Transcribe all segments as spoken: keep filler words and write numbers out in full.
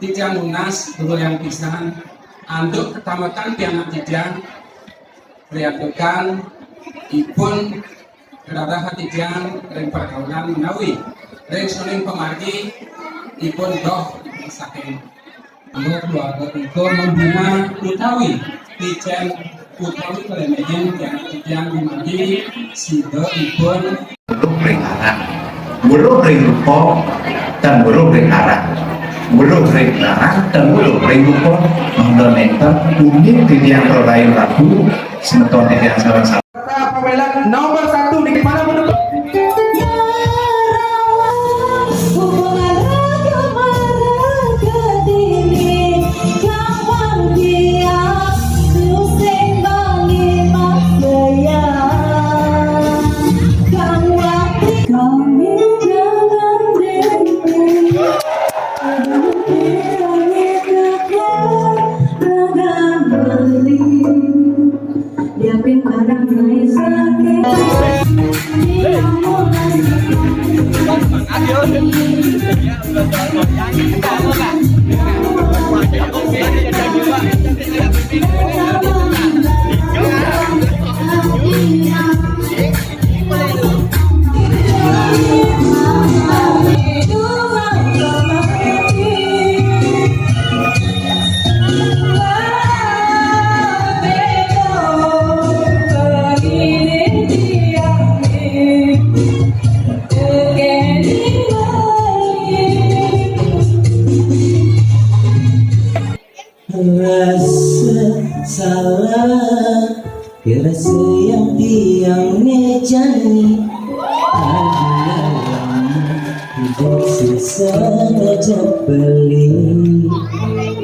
Titiang nunas, Guru Hyang Pisan, antuk ketamatan pianak titiang, riantukan ipun kerarahan titiang ring pergaulan menawi ring soning pamargi ipun doh saking Mula keluarga punika membina utawi icén utawi kalemehin tiang-tiang dumargi sida ipun. Weruh ring aran, weruh ring rupa, tan weruh ring aran, weruh ring aran, tan weruh ring rupa, mangda nénten uning titiang prarayu ragu, semeton titiang sareng Kata pambelan nomor satu di mana menurut Rasa salah, rasa yang tiang ngejani. Aduh, tidak susah ngajak beli.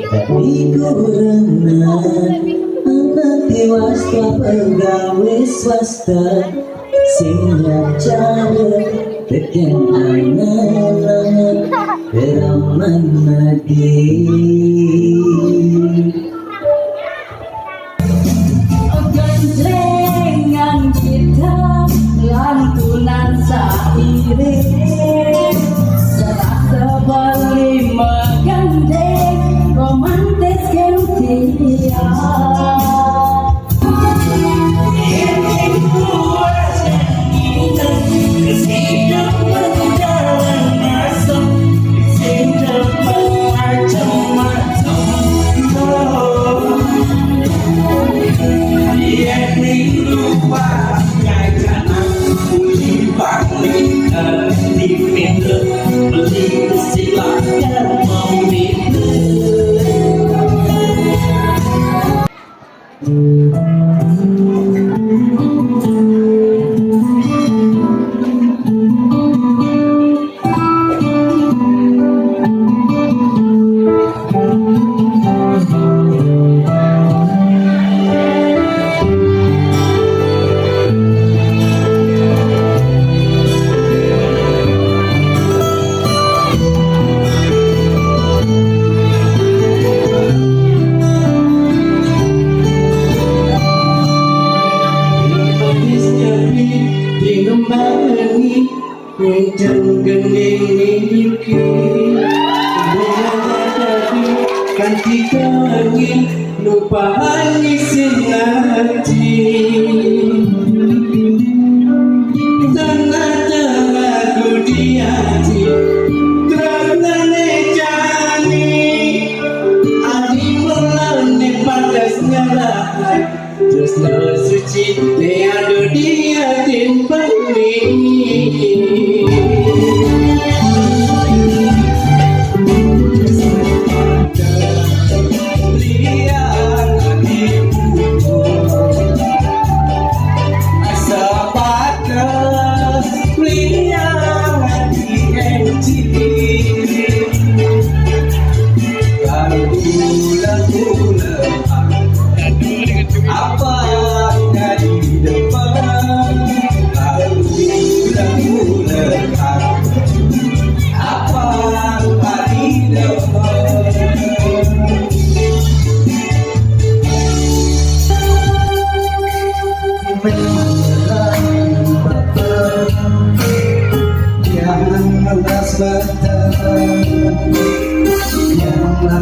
Tapi kurang anak tiwas pegawai swasta. Sing cara tekén angan-angan raman adi. Gandrengan gitar, lantunan sairing, serasa beli megandeng, romantis gentian. Kencang gending mimpi, bola dadi kanti angin, lupa angin sing ati. Tengah-tengah kudiati, tresnané jani, adi mulané pantes nyerah. Tresna suci, tiada dia timpani. Sepatas liang ati enci. Lalu gula-gula apa dari depan? Lalu gula-gula apa dari depan? Jangan ngeras mata. Jangan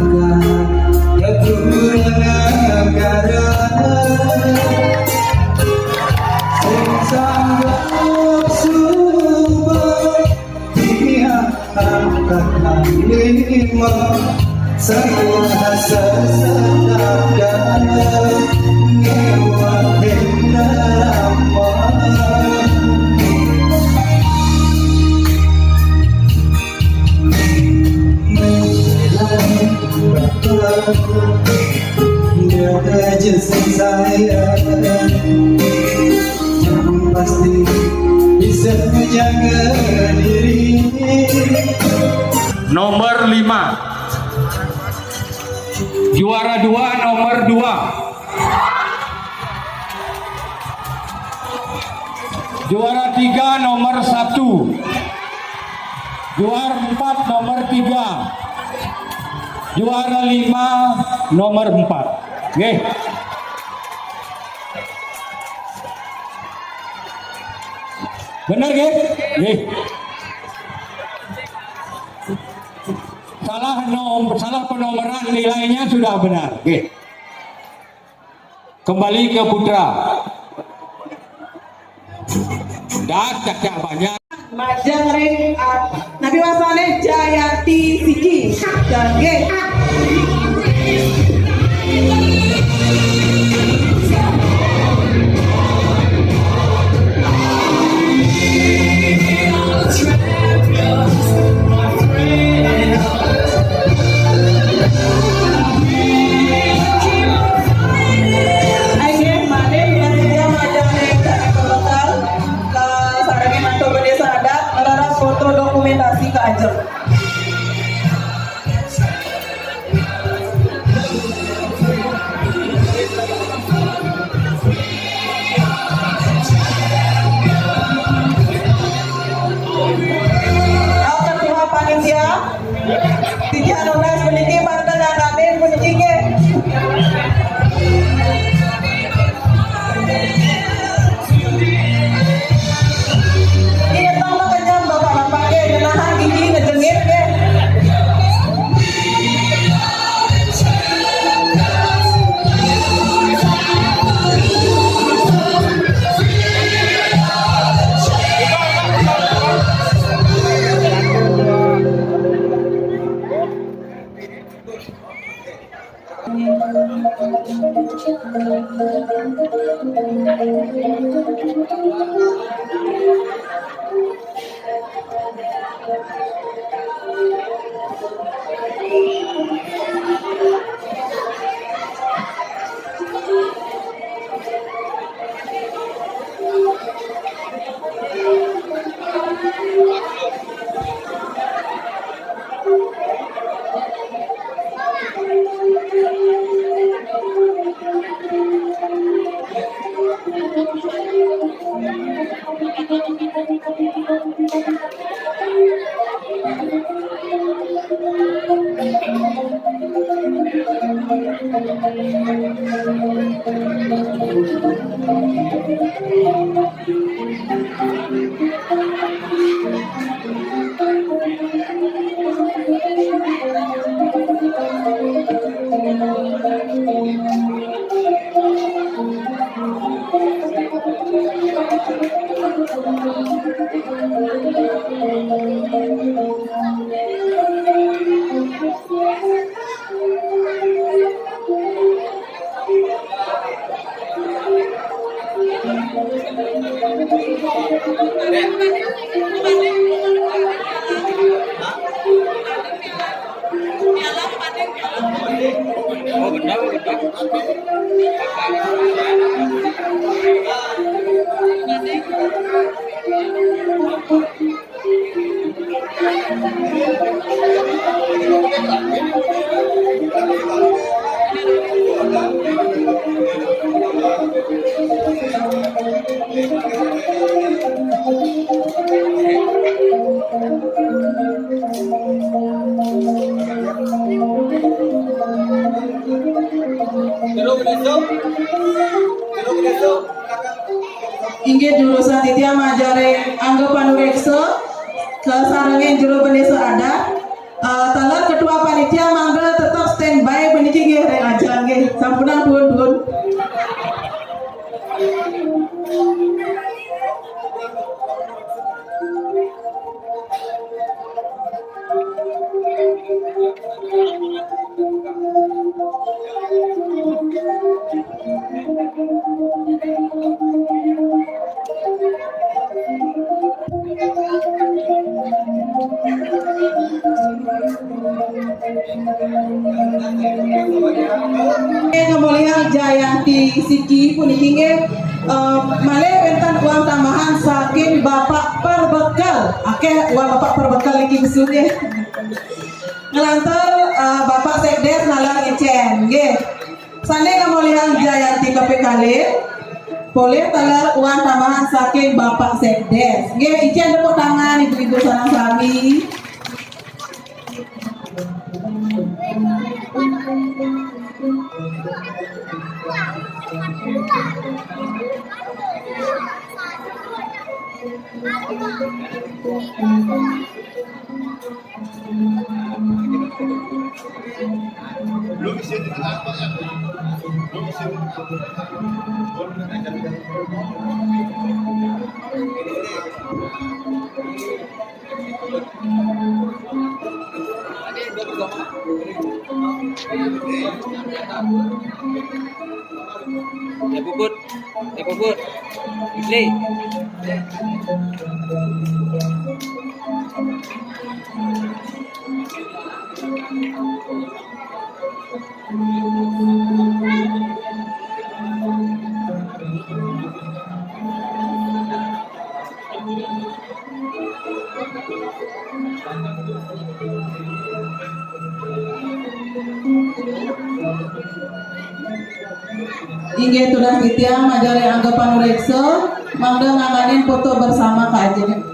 Nomor lima. Juara dua nomor dua. Juara tiga nomor satu. Juara empat nomor tiga. Juara lima nomor empat. Nggih. Bener, nggih? Nggih. Salah nom-, salah penomoran, nilainya sudah benar. Nggih. Kembali ke Putra. Dah, cak-cak banyak. Majeng ring, ah, napi wastané Jayanti Siki. Nggih. Inggih, malih, malih, malih, malih, malih, malih, sarengin mantu bendésa adat, ngrereh foto dokumentasi ka ajeng. Ketua panitia, titiang nunas puniki, mangda ngangganin puniki, nggih. Iya, tambah kenyang, Bapak-bapak, nggih, ngenahang gigi, ngejengit, nggih. Inggih, durusang titiang majeng ring angga panuréksa, kasarengin jero bendésa adat, eh, taler ketua panitia mangda tetep standby puniki nggih ring ajeng nggih. Sampunang duun-duun. Kemuliaan Jayanti siki puniki nggih, eh, malih wénten uang tambahan saking Bapak Perbekel. Oke, uang Bapak Perbekel niki besut nggih. Nglantur, eh, Bapak Sekdes nalar ngicén nggih. Sané kemuliaan Jayanti kaping kalih, polih taler uang tambahan saking Bapak Sekdes. Nggih, icén tepuk tangan ibu-ibu sareng sami. Ya puput, ya puput. Play. Inggih tunas titiang majeng ring angga panuréksa, mangda ngambanin foto bersama ka ajeng.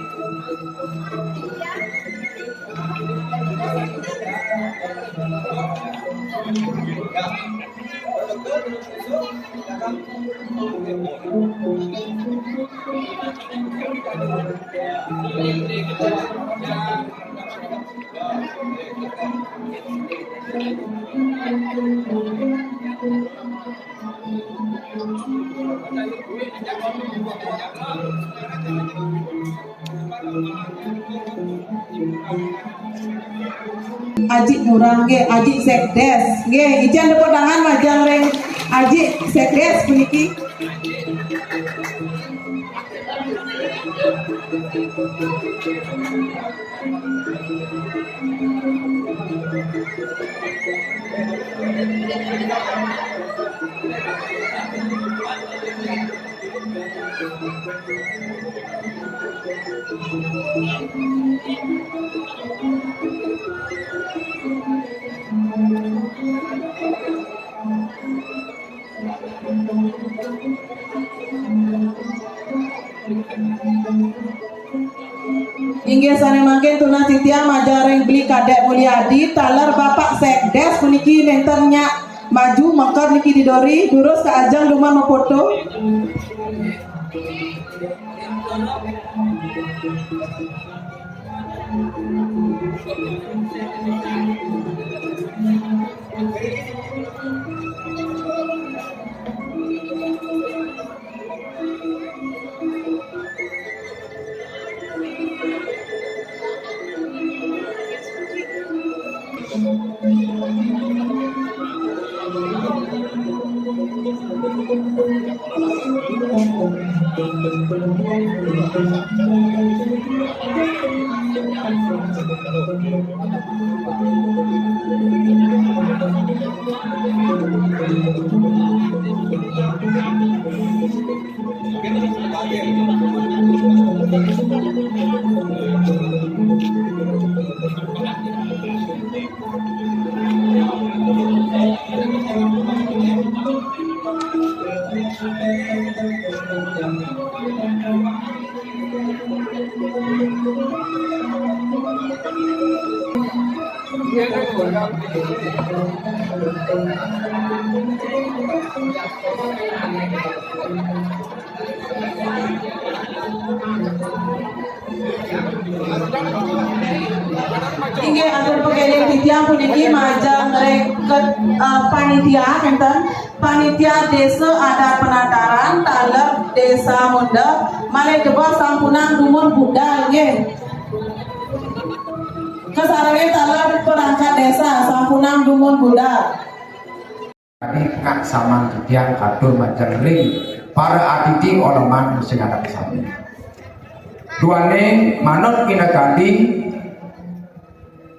Aji Ngurah nggih, Aji Sekdes nggih, icén tepuk tangan majeng ring Aji Sekdes puniki. Inggih sané mangkin tunas titiang majeng ring Beli Kadek Mulyadi, taler Bapak Sekdes puniki nénten nyak maju mengker niki di duri, durus ka ajeng dumun mafoto. Inggih, atur pakéling titiang puniki majeng ring ke, eh, panitia, kénten. Panitia Désa Adat Penataran, taler Désa Munda, malih jebos sampunang dumun budal, nggih. Kasarengin taler perangkat désa, sampunang dumun budal. Tadi kak samang titiang katur majeng ring para atiti oleman sing adat sami. Duaning manut minakadi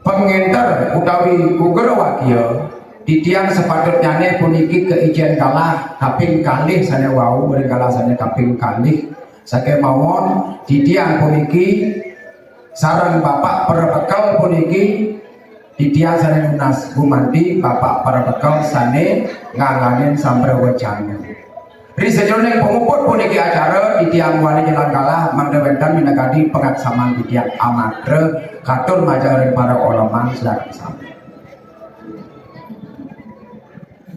Pangénter utawi uger wakia, titiang sapatutnyané puniki kaijen galah kaping kalih sané wau, ring galah sané kaping kalih. Sakémawon titiang puniki sareng Bapak Perbekel puniki, titiang sané nunas gumanti Bapak Perbekel sané ngangganin samprewecana. Ri sajeroning pamuput puniki acara, titiang wali nyelang galah mangda wénten minakadi pangaksaman titiang amatra katur majeng ring para oleman sareng sami.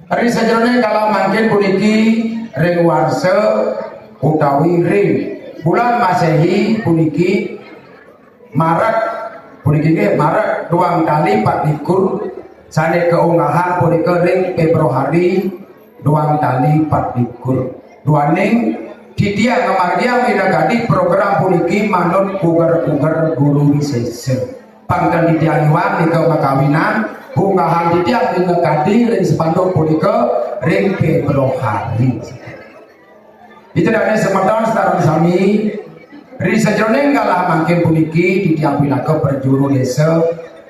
Ri sajeroning galah mangkin puniki ring warsa utawi ring bulan Masehi puniki Maret, puniki nggih Maret duang tali pat likur, sané kaunggahang punika ring Februari duang tali pat likur. Duaning titiang ngamargiang minakadi program puniki manut uger-uger Guru Wisésa. Pang ten titiang iwang nika makawinan, unggahang titiang minakadi ring spanduk punika ring Februari. Ida dané semeton sareng sami, ri sajeroning galah mangkin puniki titiang pinaka prajuru désa,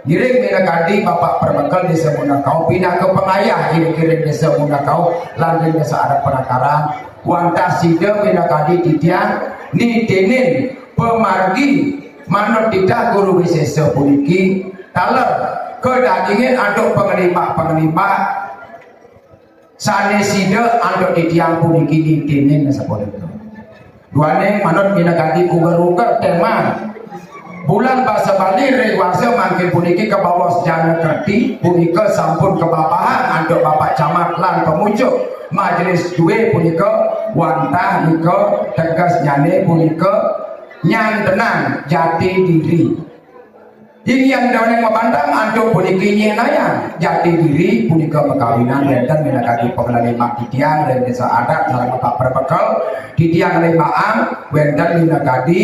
ngiring minakadi Bapak Perbekel Désa Mundakau, pinaka pangayah iriki ring Désa Mundakau lan ring Désa Adat Penataran, wantah sida minakadi titiang nitinin pamargi manut titah Guru Wisésa puniki, taler kadagingin antuk panglimbak-panglimbak sané sida antuk titiang puniki nitinin sapunika. Duaning manut minakadi uger-uger tema Bulan Basa Bali ring warsa mangkin puniki kabaos Jana Kerti, punika sampun kababahang antuk Bapak Camat lan pamucuk majelis duwé punika, wantah nika tegesnyané punika nyantenang jati diri. Inggian dané mabantang antuk puniki nyénayang jati diri punika makawinan wénten minakadi pangalimbak titiang ring Désa Adat sareng Bapak Perbekel, titiang ngalimbakang wénten minakadi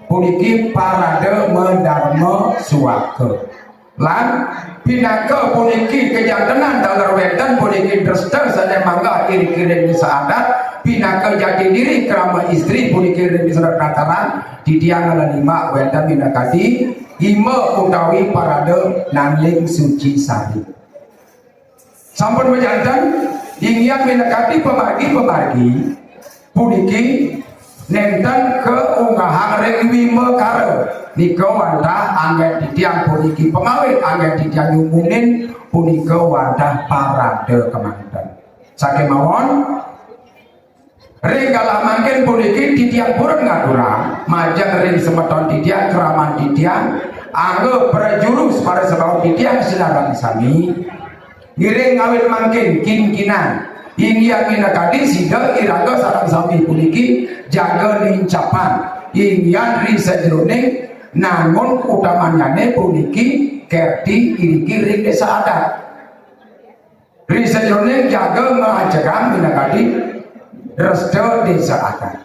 puniki parade madarma suaka. Lan pinaka puniki kajantenan taler wénten puniki dresta sané manggah iriki ring Désa Adat, pinaka jati diri krama istri puniki ring Désa Adat Penataran, titiang ngalalimbak wénten minakadi hima utawi parade nangling suci sari. Sampun majanten, inggian minakadi pamargi-pamargi puniki nénten kaunggahang ring wimbakara. Nika wantah anggén titiang puniki pangawit, anggén titiang nyumunin punika wantah parade kemanten. Sakémawon, ring galah mangkin puniki titiang purun ngaturang majeng ring semeton titiang, kraman titiang, angga prajuru para semeton titiang sinareng sami. Ngiring ngawit mangkin kinkinan, inggian minakadi sida iraga sareng sami puniki jaga nincapang, inggian ri sajeroning nangun utamanyané puniki kerti iriki ring Désa Adat. Ri sajeroning jaga nglajegang minakadi dresta Désa Adat.